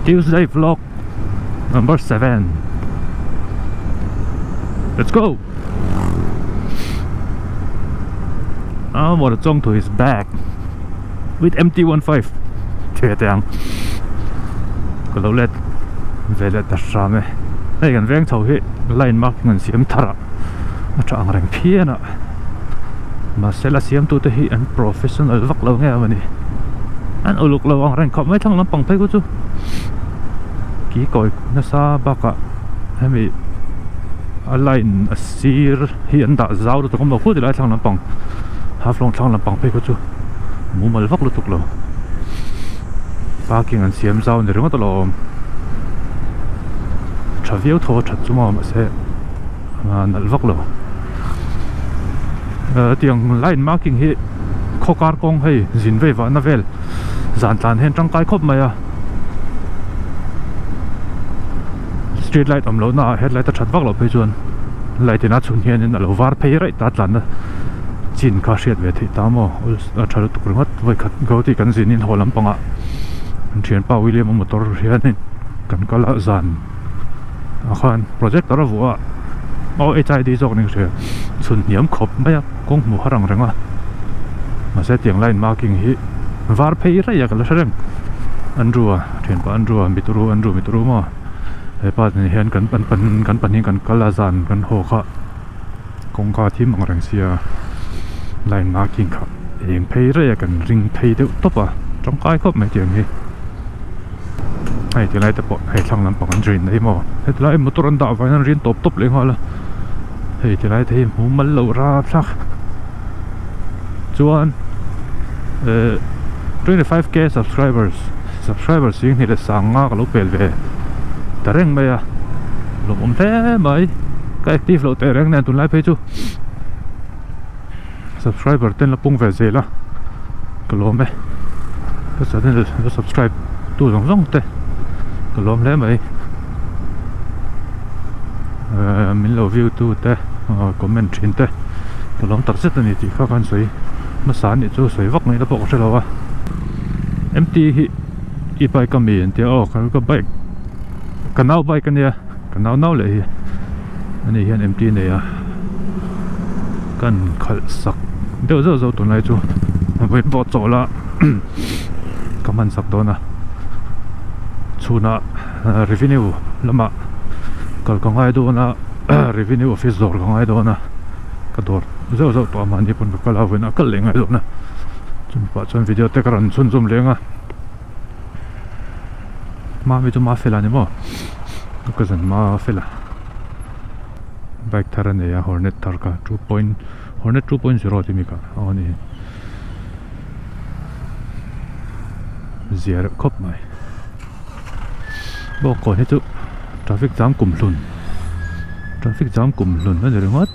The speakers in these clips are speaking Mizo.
Tuesday vlog number 7. Let's go! 我的中途 is back with MT15 che te ang ka lo let ve leh ta hram e hei kan veng chho hi line marking an siam thar a a tha ang reng phian a mahse la siam tute hi an professional vak lo nge a ni an uluk lo ang reng khawp mai thlang lampang phei khu chu ki kawi nasa bakah hemi a line a sir hi an dah zau lutuk awm lo khut tilai thlang lampang half long thlang lampang phei khu chu mumal vak lutuk lo parking an siam zau ni ringawt alawm tha viau thaw a that chu maw mahse nalh vak lo tiang line marking hi khaw kar kawng hei zin vei vahna vel zan tlan hian tangkai khawp mai a street light awm lohna ah headlight a that vak loh phei chuan light in a chhun hianin a lo var phei raih ta tlanna chin kha hriat ve theih ta maw a tha lutuk ringawt vawikhat gauti kan zin in haw lampangah an thianpa William a motor hianin kan kal a zan ah khan projector a vuah a aw H I D zawk ni ka hria chhun hniam khawp mai a kawng hmuh har ang reng a mahse tiang line marking hi var phei raih a ka la hre reng Andrew a thianpa Andrew a mituru Andrew mituru maw hepa nen hian kan pan pan kan pahnih kan kal a zan kan haw kha kawngka thim ang reng sia line marking kha eng phei raih a kan ring phei deuh tawp a tangkai khawp mai tiang hi hei ti lai te pawh hei thlang lampang an rin mai maw heti lai motor an dah vangin an rin tawp tawp leh nghal a hei ti lai te hi hmu mal loh rapthlak chuan eh 25k subscribers subscribers hi hnih leh sang nga ka lo pel ve ta reng mai a lawmawm hle mai ka active loh teh reng nen tunlai phei chu subscriber ten la pung ve zel a ka lawm e ka channel la subscribe tu zawng zawng te ka lawm hle mai ehh min lo view tu te comment thin te ka lawm tak zet a ni tih kha khan sawi hmasa a nih chu sawi vak ngaihna pawh ka hre lo a mt hi i bike a mi an tia aw ka bike ka nau bike a nia. Ka nau nau leh hi ani hian mt nei a kan khalh sak deuh zeuh zeuh tunlai chu vawiin pawh chawl a ka hman sak dawn a chhunah revenue lamah kal ka ngai dawn a revenue office dawr ka ngai dawn a ka dawr zeuh zeuh tawh a mahni pawn ka kal a vawiin a kal leh ngai dawn a chumi pah chuan video te ka rawn chhunzawm leng a. Mami chu Mafela ni maw ka cousin Mafela bike thar a nei a hornet thar kha two point hornet 2.0 tih mi kha aw a ni zia reuh khawp mai bawngkawn hi chu traffic jam kum hlun traffic jam kum hlun a ni ringawt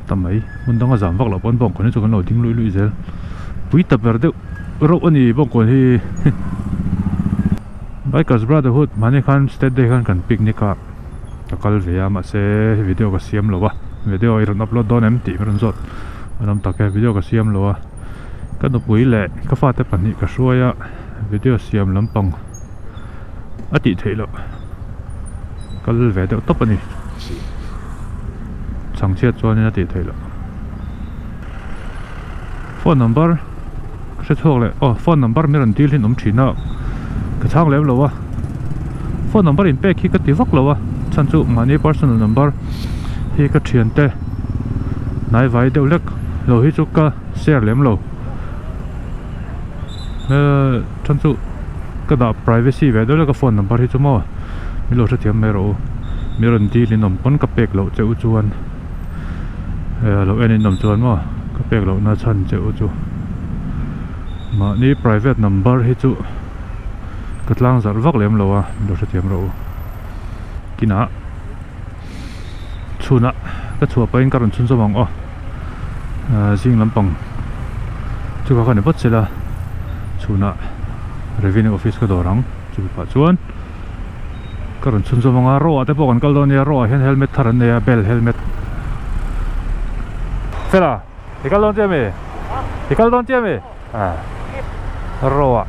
ta mai hmun danga zam vak loh pawn bawngkawn hi chu kan lo ding luih luih zel pui ta ber deuh reuh a ni bawngkawn hi Bikers Brotherhood mahni khan state day khan kan picnic a ka kal ve a mahse video ka siam lo a video i rawn upload dawn em tih ka rawn zawt an awm tak e video ka siam lo a ka nupui leh ka fate pahnih ka hruai a video siam lampang a tih theih loh kal ve deuh tawp a ni chhangchhiat chuanin a tih theih loh phone number ka hre chhuak leh aw phone number min rawn dil hin awm thin a ka chhang lem lo a phone number in pek hi ka ti vak lo a chhan chu mahni personal number hi ka thiante hnai vai deuh hlek lo hi chu ka share lem lo. Chhan chu ka dah privacy ve deuh lek a phone number hi chu maw min lo hrethiam mai rawh u mi rawn dil in awm pawn ka pek loh che u chuan lo en in awm chuan maw ka pek loh na chhan che u chu mahni private number hi chu ka tlang zarh vak lem lo a min lo hrethiam rawh u kinah chhunah ka chhuah pahin ka rawn chhunzawm ang aw zing lampang chu kha ka ni phawt sela chhunah revenue office ka dawr ang chumi pah chuan ka rawn chhunzawm ang a row ah te pawh kan kal dawn nia row ah hian helmet thar an nei a bell helmet fela i kal dawn chiah mi i kal dawn chiah mi a row ah.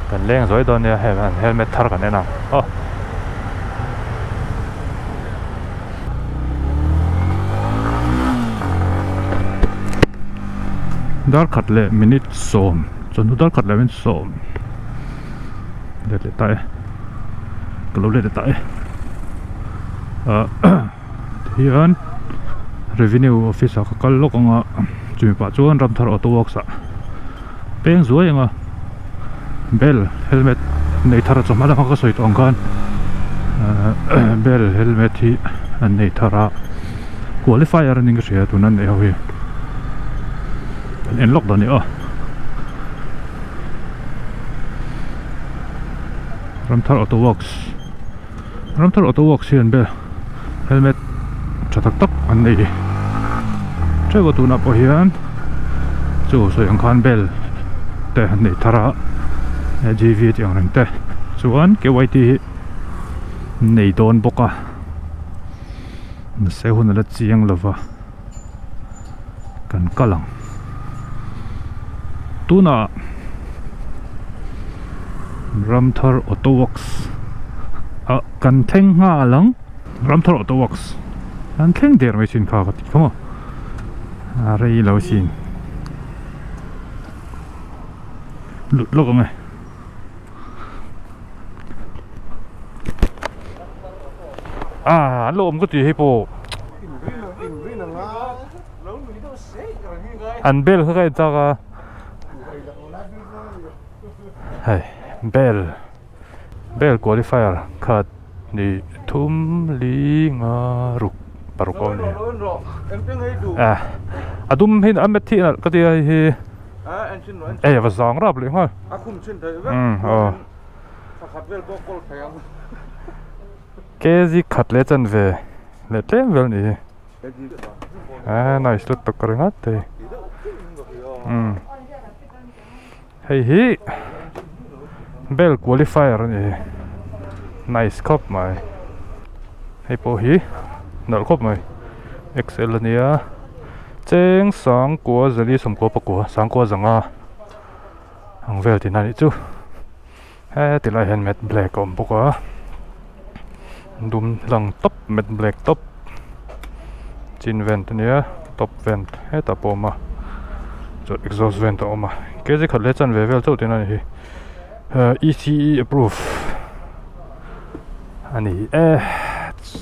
Kan leng zuai dawn nia hei an helmet thar kan en ang aw. Dar khat leh minute sawm chawhnu dar khat leh minute sawm let leh ta e ka lo let leh ta e ah tihian revenue office ah ka kal lawk ang a chumi pah chuan Ramthar auto works ah peng zuai ang a bel helmet nei thar a chawhma lama ka sawi tawh ang khan ah bel helmet hi an nei thar a qualifier aning ka hria tuna an neih ho hi an en lawk dawn a ni aw Ramthar auto works Ramthar auto works hian bel helmet tha tak tak an nei teuh a tunah pawh hian chu sawi ang khan bel te an nei thar a G V tih ang reng te chuan K Y T hi an nei dawn bawk a mahse hun a la chiang lo va kan kal ang tunah Ramthar auto works ah kan thleng nghal ang Ramthar auto works an thleng der mai thin kha ka ti kha maw a rei lo sin lut lawk ang e. Ah an lo awm ka ti hei pawh an bel kha ka en chak a hei bel bel qualifier khat ni thum li nga ruk paruk a awm ni ah a dum hi a met hi a nalh ka ti a hei hi ei a va zang rap leh nghal umm aw. Kg khat leh chanve leh tlem vel ni hi ah nice lutuk ka ringawt thei umm hei hi bell qualifier a ni hi nice khawp mai hei pawh hi nalh khawp mai xl a nia cheng sangkua zali sawmkua pakua sangkua zanga ang vel tihna a nih chu. He tilai hian mat black a awm bawk a dum lang tawp mat black tawp chin vent ania top vent hetah pawh a awm a chuan exhaust vent a awm a kg khat leh chanve vel chauh tihna a ni hi E C E approve a ni e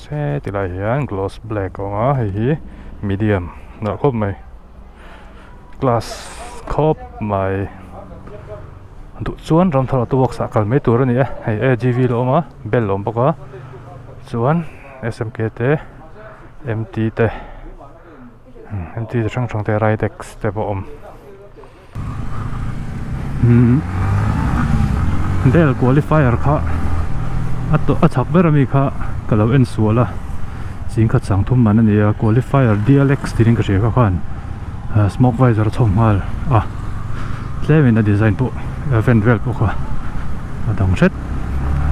he tilai hian gloss black a awm a hei hi medium nalh khawp mai. Class khawp mai duh chuan Ramthar auto works ah kal mai tur a ni e hei A G V la awm a bel a awm bawk a chuan S M K te M T te M T chi hrang hrang te Ridex te pawh a awm bel qualifier kha a tawh a chak ber ami kha ka lo en sual a chingkhat sang thum man a ni a qualifier D L X tiin ka hria kha khan smoke visor a chhawm nghal a tlemin a design pawh a vent vel pawh kha a dang hret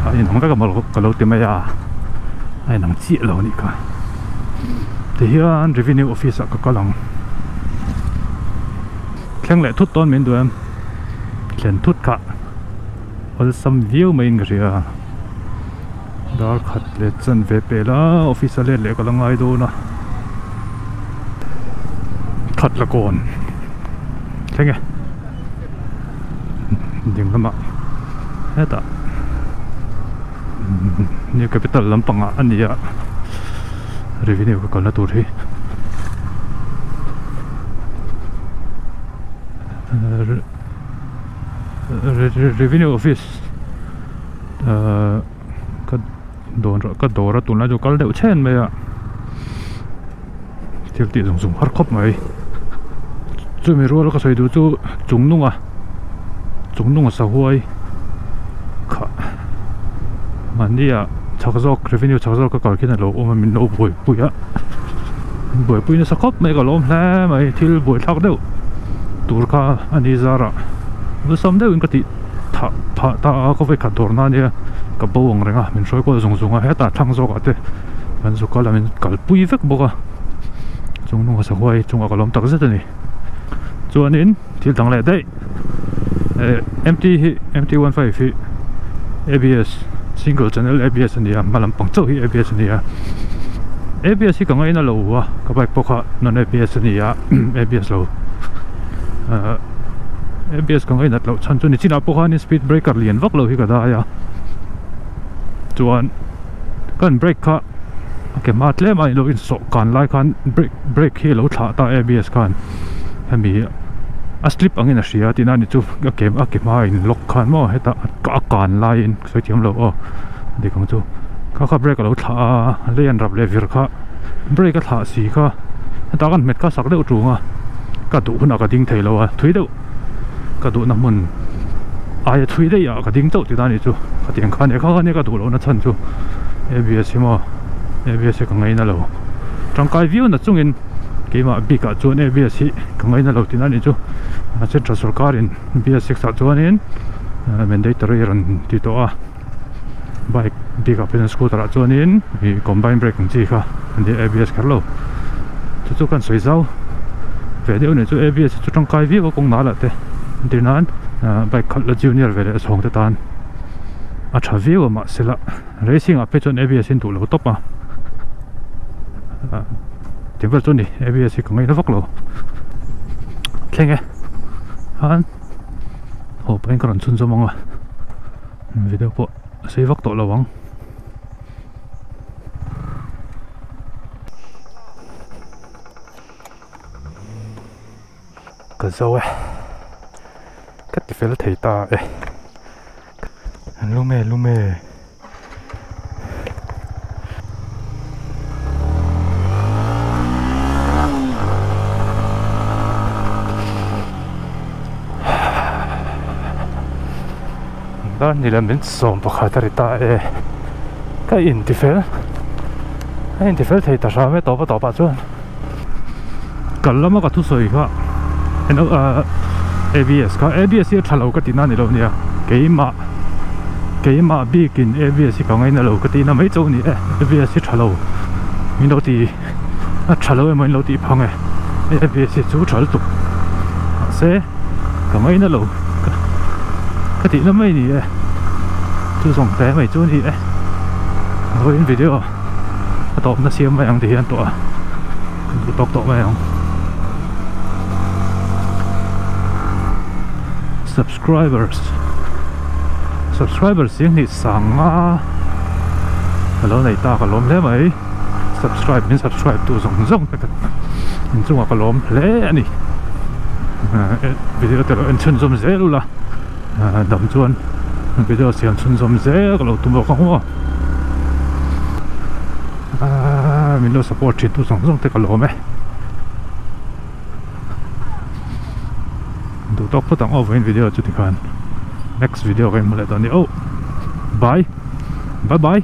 a inang vek a maw ka lo ti mai a a inang chiah lo a nih kha tihian revenue office ah ka kal ang. Thleng leh thut dawn min duh em? Thlen thut kha awlsam viau maiin ka hria. Dar khat leh chan ve pel a, office a let leh ka la ngai dawn a. Khat la kawn thleng e. Ding lamah hetah New Capital lampangah a ni a, revenue ka kalna tur hi. Revenue office ka dawn ka dawr a tunlai chu kal deuh chhen mai a thil tih zawng zawng har khawp mai chumi rual ka sawi duh chu chung nunga chung nunga sahuai kha mahni ah chak zawk revenue chak zawk ka kal khian alo awm a min lo buaipui a buaipui nasa khawp mai ka lawm hle mai thil buaithlak deuh tur kha a ni zarah awlsam deuhin ka tih thah phah ta a ka vawikhat dawr na ania ka bo ang reng a min hruai kual zung zung a hetah thlang zawk ah te kan zu kal a min kalpui vek bawk a chung hnungah sahuai chungah ka lawm tak zet a ni chuanin thil dang leh daih. MT hi MT15 hi ABS single channel ABS a ni a hma lampang chauh hi ABS a ni a ABS hi ka ngaina lo a ka bike pawh kha non ABS a ni a ABS lo ABS ka ngainat loh chhan chu ni chinah pawh khanin speed breaker lian vak lo hi ka dai a chuan kan brake kha a ke hma tlem a ilo insawh kan lai khan brake brake hi a lo thlah ta ABS khan hemi a slip angin a hria tihna a ni chu a ke a ke hma in lock khan maw hetah a kan laiin ka sawi thiam lo aw dik ang chu kha kha brake a lo thlah a lei an rap leh vir kha brake a thlah si kha hetah kan hmet kha sak deuh tung a ka duh hunah ka ding thei lo a thui deuh ka duhna hmun aia thui daih ah ka ding chauh tihna a nih chu khatiang kha nia kha kha nia ka duh lohna chhan chu ABS hi maw ABS hi ka ngaina lo tangkai viau na chungin keimah bik ah chuan ABS hi ka ngaina lo tihna a nih chu central sorkar in BS6 ah chuanin mandatory rawn ti tawh a bike bik ah phei chuan scooter ah chuanin ih combine brake ang chi kha a ni ABS kher lo chu chu kan sawi zau ve deuh a nih chu ABS hi chu tangkai viau a kawng nal ah te entir nan bike khalh la junior ve leh a chhawng te tan a tha viau a mahse la racing ah phei chuan ABS hi an duh lo tawp a tih vel chu a ni ABS hi ka ngaihna vak lo thleng e khan haw pahin ka rawn chhunzawm ang a. Video pawh a sei vak tawh lo ang. Ka zo e. Ka ti fel thei ta e. Lume lume. Dar ni leh min sawm pakhat a ri ta e ka inti fel a inti fel thei ta hram e tawp a tawp ah chuan kal lama ka thusawi kha ABS kha ABS hi a tha lo ka tihna a ni lo nia keimah keimah bikin ABS hi ka ngaina lo ka tihna mai chauh a ni e ABS hi tha lo min lo ti a tha lo emaw in lo tih phang e ABS hi chu tha lutuk mahse ka ngaina lo ka tihna mai a ni e chu zawng te mai chu a ni e vawiin video. A tawpna siam mai ang ti hian tawh a kan duh tawk tawh mai ang subscribers subscribers hi hnih sanga ka lo nei ta ka lawm hle mai subscribe min subscribe tu zawng zawng te ka inchungah ka lawm hle a ni video te lo en chhunzawm zel ula dam chuan video siam chhunzawm zel ka lo tum bawk ang aw. Min lo support thin tu zawng zawng te ka lawm e duh tawk phawt ang aw vawiin video chu tikhan next video ka inhmu leh dawn a ni oh bye bye bye.